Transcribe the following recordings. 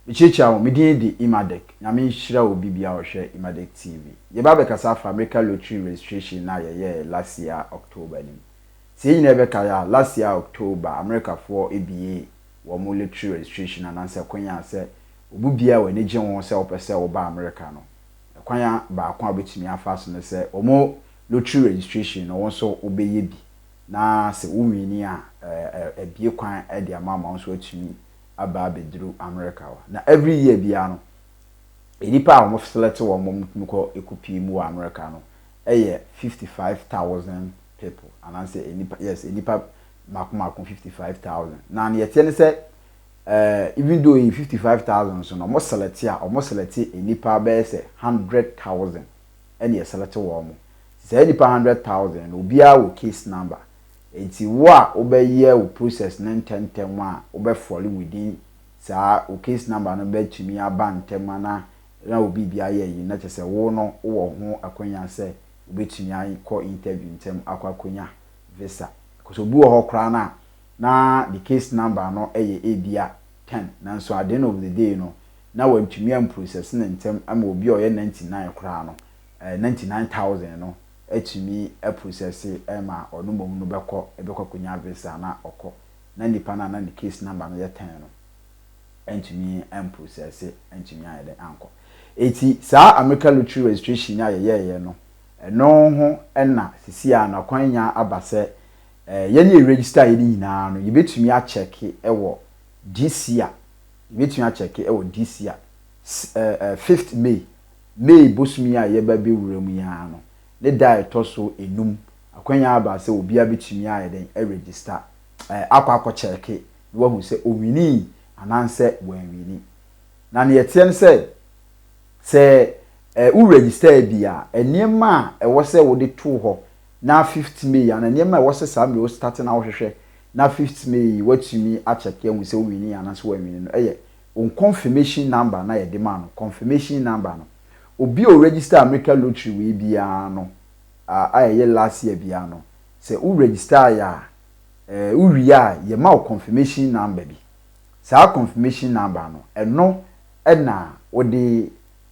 Mekyiakyia wo, me din de Imadek. Nyame nhyira obi biara a ɔhwɛ Imadek TV. Yɛba abɛkasa afa America Lottery registration no a yɛyɛɛ last year October no mu. Sɛ yɛn nyinaa bɛkae a, last year October, Americafoɔ biee wɔn lottery registration anaasɛ kwan a sɛ obi biara a w'ani gye ho sɛ wopɛ sɛ woba America no, kwan a baako a wobɛtumi afa so ne sɛ wɔn lottery registration no wo nso wobɛyɛ bi na sɛ wo wini a abue kwan de ama ma wo nso atumi aba abɛduru America hɔ. Na every year biara no, nnipa a wɔn select wɔn ma wɔtumi kɔ ɛkɔpie mu wɔ America no yɛ 55,000 people anaasɛ nnipa, yes, nnipa mako mako 55,000. Na neɛ ɛteɛ ne sɛ even though ɛyɛ 55,000 nso no, wɔn select a, wɔn select nnipa bɛyɛ sɛ 100,000 ɛna yɛ select wɔn. Saa nnipa 100,000 no, obiara wɔ case number. Nti wo a wobɛyɛ wo process no ntɛmntɛm a wobɛ fall within saa wo case number no bɛtumi aba ntɛm ana na obi bi ayɛ yi na kyerɛ sɛ wo no wowɔ ho akwanya sɛ wobɛtumi akɔ interview ntɛm akɔ akɔnya visa. Because obi wɔ hɔ koraa no a na the case number no yɛ ebia 10, nanso at the end of the day no na wantumi amprocess ne ntɛm ama obi a ɔyɛ 99 koraa no, 99,000 no atumi aprocess ma ɔno mmom no ɛbɛkɔ akɔnya visa na ɔkɔ, na nipa no a na ne case number no yɛ 10 no ntumi amprocess, ntumi ayɛ dɛ ankɔ. Eti saa America Lottery registration a yɛyɛɛyɛ no, ɛno ho ɛna sisi a n'akwanya aba sɛ yɛne yɛ register yɛ ne nyinaa no, yɛbɛtumi acheck ɛwɔ this year, yɛbɛtumi acheck ɛwɔ this year 5th May, May bosomi a yɛba bɛwura mu yi ara no, ne da a ɛtɔ so 5, akwanya aba sɛ obiara bɛtumi ayɛ dɛn ɛregister akɔ akɔ check na wahu sɛ owini anaasɛ wanwini. Na neɛ ɛteɛ no sɛ wo register bi a, nneɛma a ɛwɔ sɛ wode to hɔ na 5th May ana nneɛma a ɛwɔ sɛ saa mmerɛ wo start na wohwehwɛ na 5th May watumi acheck ahu sɛ wowini anaasɛ wanwini no ɛyɛ on confirmation number na yɛde ma no. Confirmation number no, obi a o register America Lottery wei biara no a ɛyɛ last year biara no, sɛ wo register yɛ a, wowie a, yɛma wo confirmation number bi. Saa confirmation number no, ɛno ɛna wode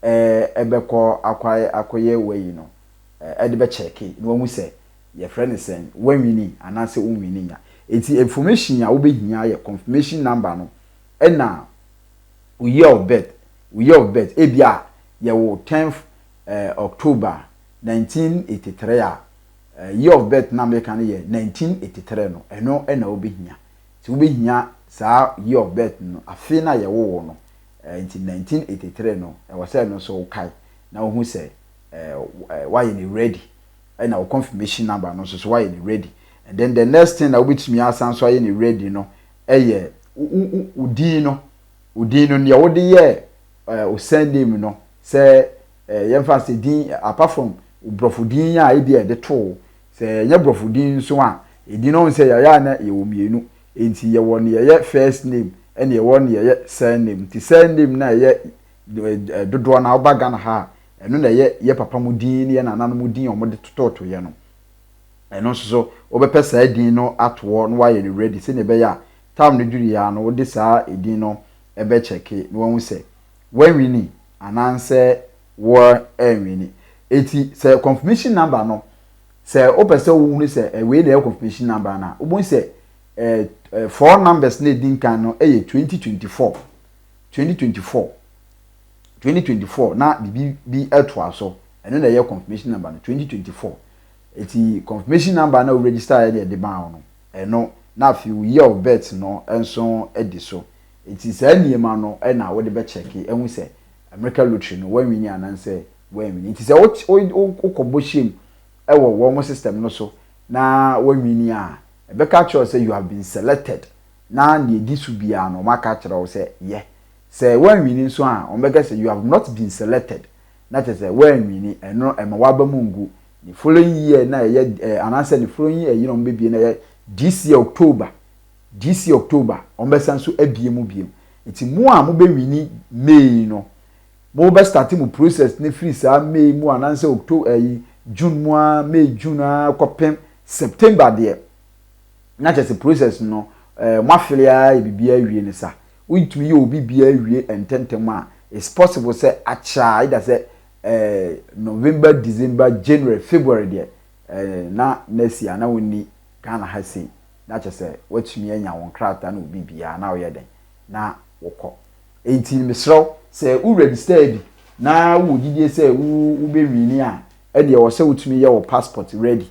ɛbɛkɔ akɔ akɔyɛ wayi no, ɛde bɛcheck na wahu sɛ yɛfrɛ no sɛn, wanwini anaasɛ wonwini nya. Eti information a wobɛhia yɛ confirmation number no ɛna wo year of birth. Wo year of birth, ebi a yɛwɔ 10th October 1983 a, year of birth na meka no yɛ 1983 no, ɛno ɛna wobɛhia. Nti wobɛhia saa year of birth no, afe na yɛwɔ wɔ no, nti 1983 no, ɛwɔ sɛ ɛno nso wokae na wohu sɛ wayɛ ne ready, ɛna wo confirmation number no nso so wayɛ ne ready. And then the next thing na wobɛtumi asan so ayɛ ne ready no ɛyɛ wo din no, wo din no, nea wode yɛ wo surname no, sɛ yɛmfa sɛ din, apart from borɔfo din a ebi a yɛde too, sɛ ɛnyɛ borɔfo din nso a, edin no sɛ yɛayɛ a na yɛwɔ mmienu, nti yɛwɔ nea yɛyɛ first name ɛna yɛwɔ nea yɛyɛ surname. Nti surname na ɛyɛ dodoɔ na ɔba Ghana ha a, ɛno na ɛyɛ yɛ papa mu din ne yɛ nananom mu din a wɔde totɔɔto yɛ no. Ɛno nso so wobɛpɛ saa din no atoɔ na wayɛ no ready sɛnea ɛbɛyɛ a time no duru yɛ a no, wode saa edin no ɛbɛcheck na wɔn sɛ wɔnwini anaasɛ wɔnwini. Eti sɛ confirmation number no, sɛ wopɛ sɛ wohunu sɛ ɛwei na ɛyɛ confirmation number no a, wobɛhu sɛ ɛɛ ɛɛ four numbers na edi nkan no ɛyɛ 2024, 2024, 2024 na biribi bi ɛtoa so. Ɛno na ɛyɛ confirmation number no, 2024. Eti confirmation number na o register yɛ de ɛde maa wo no, ɛno na afei wo year of birth no nso ɛdi so. Eti saa nneɛma no ɛna wɔde bɛcheck ɛho sɛ America Lottery no wɔnwini anaasɛ wɔnwini. Nti sɛ wo wokɔbɔ hyɛm ɛwɔ wɔn system no so na wɔnwini a, ɛbɛka kyerɛ sɛ you have been selected, na nea edi so biara no wɔn aka kyerɛ wo sɛ yɛ. Sɛ wɔnwini nso a, wɔn bɛka sɛ you have not been selected, na kyerɛ sɛ wɔnwini. Ɛno ɛma waba mu ngu ne following year na ɛyɛ anaasɛ ne following year yi na wɔn bɛbie na ɛyɛ this year October. This year October wɔn bɛsan so abie mu biem. Nti mu a mo bɛwini May no, mo bɛ start mo process ne firi saa May mu anaasɛ October, ɛyi June mu a, May, June a kɔpem September deɛ, na kyerɛ sɛ process no mo afele a yɛ biribi awie ne sa. Wotumi yɛ obi biara wie ntɛntɛm a, it's possible sɛ akyɛ a either sɛ November, December, January, February deɛ, na next year na wonni Ghana ha sei, na kyerɛ sɛ woatumi anya wo nkrataa ne wo biribiara na woyɛ dɛn na wokɔ. Enti mesrɛ wo, sɛ wo register bi na wowɔ gyidie sɛ wo wobɛ wini a, ɛnneɛ ɛwɔ sɛ wotumi yɛ wo passport ready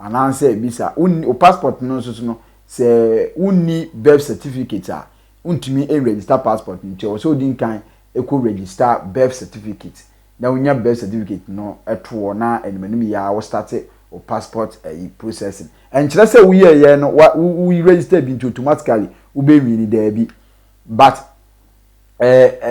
anaasɛ bisa. Wonni wo passport no nso so no, sɛ wonni birth certificate a, wontumi nregister passport, nti ɛwɔ sɛ wodi nkan kɔ register birth certificate na wonya birth certificate no to hɔ na anim anim yɛ a wo start wo passport ɛyi processing. Ɛnkyerɛ sɛ woyɛɛyɛ no wa wo wo register bi nti automatically wobɛ wini, daabi, but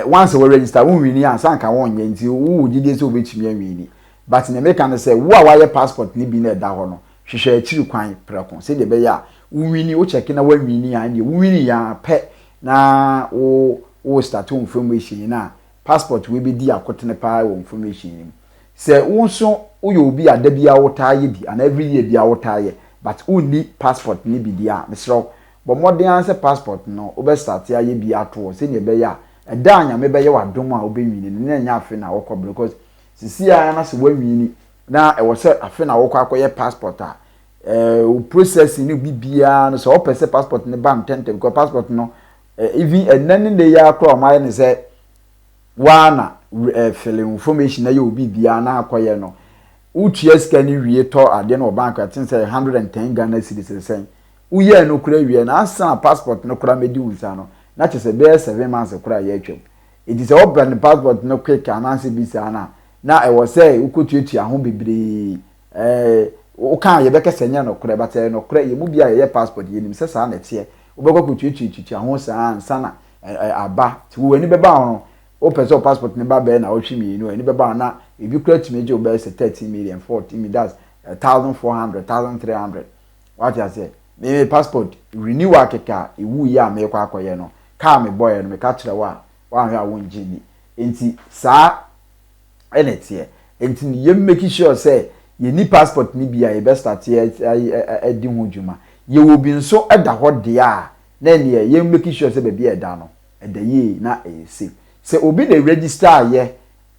once wɔ register, wo nwini a sanka wɔnyɛ, nti wo wɔ gyidie sɛ wobɛtumi awini. But nea meka no sɛ wo a wayɛ passport no bi na ɛda hɔ no, hwehwɛ akyiri kwan prɛko sɛdeɛ ɛbɛyɛ a wowini, wo check na woawini a, ɛndeɛ wowini yɛ a pɛ na wo start wo information yi na passport wei bɛdi akotene paa wɔ information yi mu. Sɛ wo nso woyɛ obi a da biara wotaa yɛ bi anaa every year biara wotaa yɛ but wonni passport ne bi deɛ a, mesrɛ wo, bɔ mmɔden ara sɛ passport no wobɛ start ayɛ bi ato hɔ sɛdeɛ ɛbɛyɛ a ɛda a Nyame bɛyɛ w'adom a wobɛwini no na ɛnyɛ afe na wokɔ, because sisi ara na sɛ woawini na ɛwɔ sɛ afe na wokɔ akɔyɛ passport a, wo processing ne bibiara no, sɛ wopɛ sɛ passport no ba ntɛntɛm, because passport no even ɛnɛ ne ne yɛ akora ɔmo ayɛ ne sɛ waa na fill information na yɛ obi biara na akɔyɛ no, wotua sika no wie, tɔ adeɛ no wɔ bank, aten sɛ 110 Ghana cedis sɛn, woyɛɛ no kora wie na ansa passport no kora mɛdi wo nsa no, na kyerɛ sɛ bɛyɛ 7 months kora yɛ atwam. Eti sɛ wɔpɛ ne passport no quick anaasɛ bi saa na ɛwɔ sɛ wokɔtuatua ho bebree, woka yɛbɛkɛ sɛ nyɛ nokorɛ, but ɛyɛ nokorɛ. Yɛ mu bi a yɛyɛ passport, yɛnim sɛ saa na ɛteɛ. Wobɛkɔ kɔtuatuatua ho saa ansa na aba. Nti wo ani bɛba ho no, wopɛ sɛ passport ne ba bɛyɛ na wɔtwe 2, ani bɛba ho na ebi kura tumi gye wo bɛyɛ sɛ 13 million, 14 million, that's 1,400, 1,300. Wate aseɛ? Me passport renewal keka a ewu yi a mekɔ akɔyɛ no, kaa me bɔyɛ no, meka kyerɛ wo a woahwɛ a wongye ni. Nti saa ɛna ɛteɛ. Nti yɛn make sure sɛ yɛni passport ni bi a yɛbɛ start ɛdi ho dwuma. Yɛwɔ bi nso ɛda hɔ deɛ a, na ɛneɛ yɛn make sure sɛ baabi a ɛda no ɛda yie na ɛyɛ safe. Sɛ obi na register ayɛ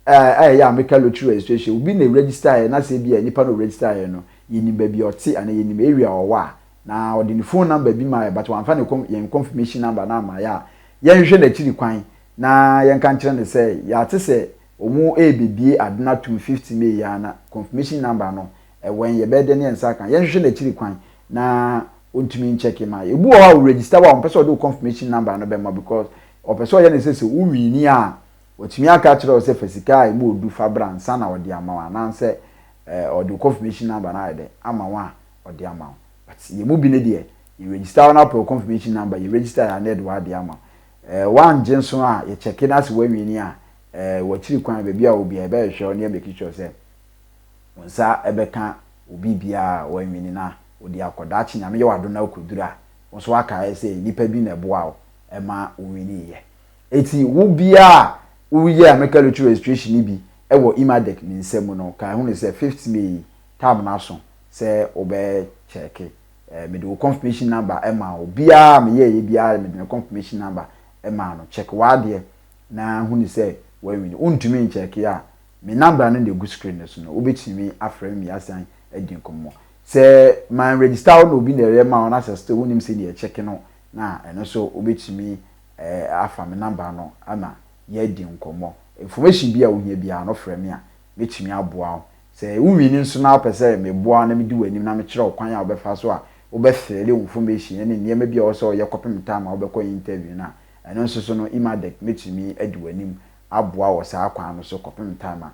ɛyɛ America Lottery registration, obi na register ayɛ na sɛ ebi a nipa na register ayɛ no, yɛnim baabi a ɔte ana yɛnim area a ɔwɔ a, na ɔde ne phone number bi ma yɛ, but wɔamfa ne yɛn confirmation number na ama yɛ a, yɛnhwehwɛ n'akyiri kwan na yɛnka nkyerɛ no sɛ yɛate sɛ wɔn ɛrebɛbie ade no atum 50 May yi na confirmation number no ɛwɛn yɛbɛyɛ dɛ ne yɛn nsa ka. Yɛnhwehwɛ n'akyiri kwan na ɔntumi nkyɛke ma ebu wɔ hɔ a register wa, ɔmpɛ sɛ ɔde wo confirmation number no bɛma because ɔpɛ sɛ ɔyɛ ne sɛ wowini a, wɔtumi aka kyerɛ wo sɛ fa sika a emu odu fa bra nsa na ɔde ama wo, anaasɛ ɔde wo confirmation number no ayɛ dɛ ama wo a ɔde ama wo. But yɛn mu bi ne deɛ, yɛ register wo na apɛ wo confirmation number, yɛ register yɛ anɛ de wade ama wo. Wangye nso a, yɛkyɛke na sɛ wawini a, wɔakyiri kwan baabi a obi a yɛbɛhwehwɛ wo ne yɛ make sure sɛ wo nsa ɛbɛka obi biara a wawini na ɔde akɔ. Daakye Nyame yɛ wado na akɔduru a, wo nso wakae sɛ nipa bi na ɛboa wo ɛma wo wini yɛ. Eti wo biara a woyɛ America Lottery registration ni bi ɛwɔ Imadec ne nsam no, ka ho ne sɛ 5th May yi tam no aso sɛ wobɛ kyɛke. Mede wo confirmation number ɛma wo biara, meyɛ yɛ biara mede ne confirmation number ɛma no. Check w'adeɛ na hu ne sɛ wawini. Wontumi nkyɛke a, me number no na egu screen no so no, wobɛtumi afrɛ me asan adi nkɔmmɔ. Sɛ man register wo na obi na ɛyɛ ma wo na sɛ still wonim sɛ deɛ ɛkyɛke no na ɛno nso, wobɛtumi afa me number no ama yɛadi nkɔmmɔ. Information bi a wohia biara no, frɛ me a mɛtumi aboa wo. Sɛ wowini nso na wopɛ sɛ meboa na medi w'anim na mekyerɛ wo kwan a wobɛfa so a wobɛfill wo information ne nneɛma bi a ɛwɔ sɛ ɔyɛ kɔpem time a wobɛkɔ interview no a, ɛno nso so no, Imadec mɛtumi adi w'anim aboa wɔ saa kwan no so kɔpem time a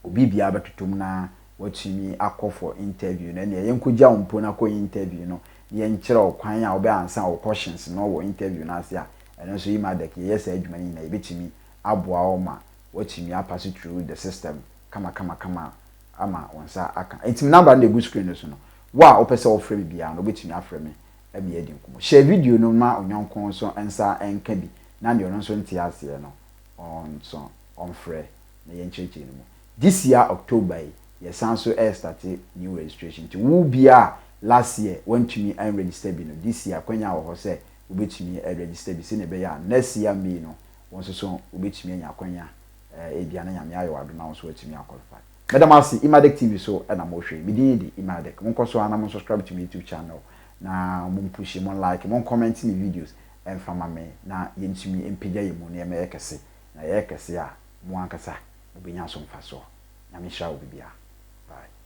obi biara bɛtotom na watumi akɔ for interview no. Ɛnneɛ yɛnkɔgya wo mpo na kɔ interview no na yɛnkyerɛ wo kwan a wobɛ ansa wo questions no wɔ interview no ase a, ɛno nso Imadec yɛyɛ saa adwuma no nyinaa. Yɛbɛtumi aboa wo ma watumi apass through the system kama kama kama ama wɔn nsa aka. Nti number no na egu screen no so no, wo a wopɛ sɛ wɔfrɛ me biara no, wobɛtumi afrɛ me ɛmi adi nkɔmmɔ. Hyɛ video no ma onyɔnko nso nsa nka bi na deɛ ɔno nso nte aseɛ no, ɔnso ɔmfrɛ na yɛnkyerɛkyerɛ no mu. This year October yi, yɛsan so ɛrestart new registration, nti wo bia a last year wantumi anregister bi no, this year akwanya wɔ hɔ sɛ wobɛtumi aregister bi sɛnea ɛbɛyɛ a next year May no, wo nso so wobɛtumi anya akwanya, ebia na Nyame ayɛ wo adom na wo nso woatumi aqualify. Meda mo ase, Imadec TV so na mohwɛ yi. Me din de Imadec. Monkɔ so ara na mo subscribe to me YouTube channel na mo mpushi, mo like, mo comment me videos mfa ma me na yɛntumi mpagya yɛn mu na yɛmmɛyɛ kɛse. Na yɛyɛ kɛse a, mo ankasa mobɛnya so mfasoɔ. Nyame nhyira obibiara. Bye.